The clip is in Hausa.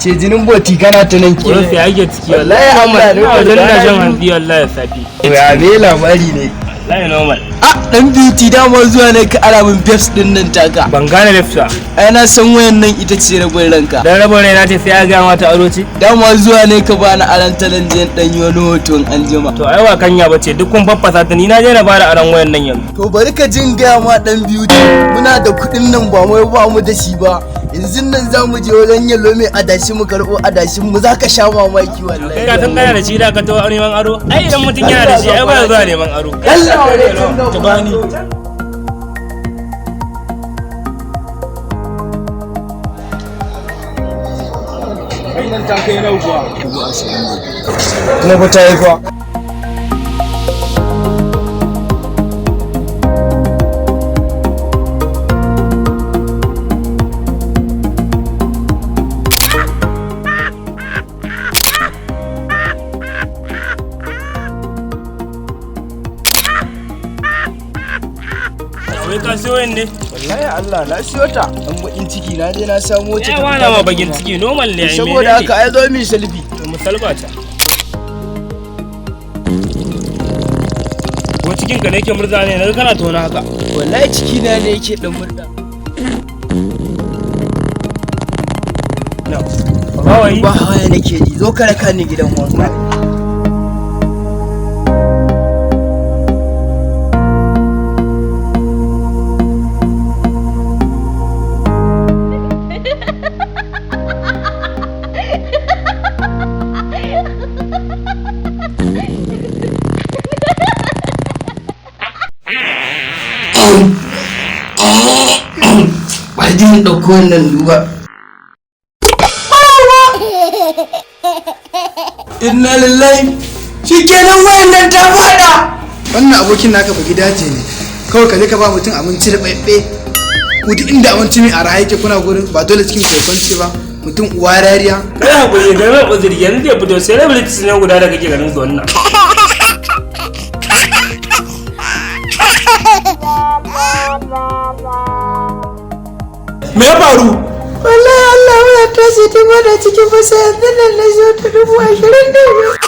Ce jinin boti kana ta nan ke. Wurin sai ake ciki. Wallahi Allah ne. Ina wajen ina shan hantsi wallahi safi. Ya me labari ne? Wallahi normal. Ah, dan beauty, dama zuwa ne ka ara min babes din nan taka. Ban gane lefta. Ai na san wayan nan ita ce rabin ranka. Dan rabon rai na ce sai ya ga mata aro ce. Dama zuwa ne ka bani aran talan je dan yi wani hoton anjima. To ai wa kanya bace, duk kun faffasa ta, ni na je na bada aron wayan nan yanzu. To bari ka jin gaya ma, dan beauty, muna da kuɗin nan, ba wai ba mu da shi ba. Yanzu nan za mu je wajen Yalo mai adashi mu karɓo adashin mu, za ka sha mamaki wallahi. Kai ka san kana da shi da ka to neman aro. Ai idan mutum yana da shi ai ba zuwa neman aro. Allah wa. Ta bani. Nan ta kai nawa kuwa? Kuma ba ta yi fa. Wai ka siyo wayan ne? Wallahi Allah na siyo ta. Dan bakin ciki na je na samo ta. Ya wana ma bakin ciki, normal ne ai. Saboda haka ai zo mi selfie. Mu salba ta. Ko cikin ka ne yake murza ne naga kana tona haka? Wallahi ciki na ne yake dan murda. Ba wai. Ba haya nake ji, zo ka raka ni gidan wanka. Bari in ɗauko wannan duba. Inna lillahi, shikenan wayan nan ta fada. Wannan abokin naka ba gidaje ne kawai. Ka je ka ba mutum abinci da ɓaiɓe ku, duk inda abinci mai araha yake kuna gurin, ba dole cikin kwaikwance ba, mutum uwa rariya. Kai hakuri da mai uzuri, yanzu zai fito. Celebrities ne guda da kake ganin su wannan. Me ya faru? Wallahi Allah, waya ta ce ta bada cikin fasa, yanzu nan na zo ta 25,000.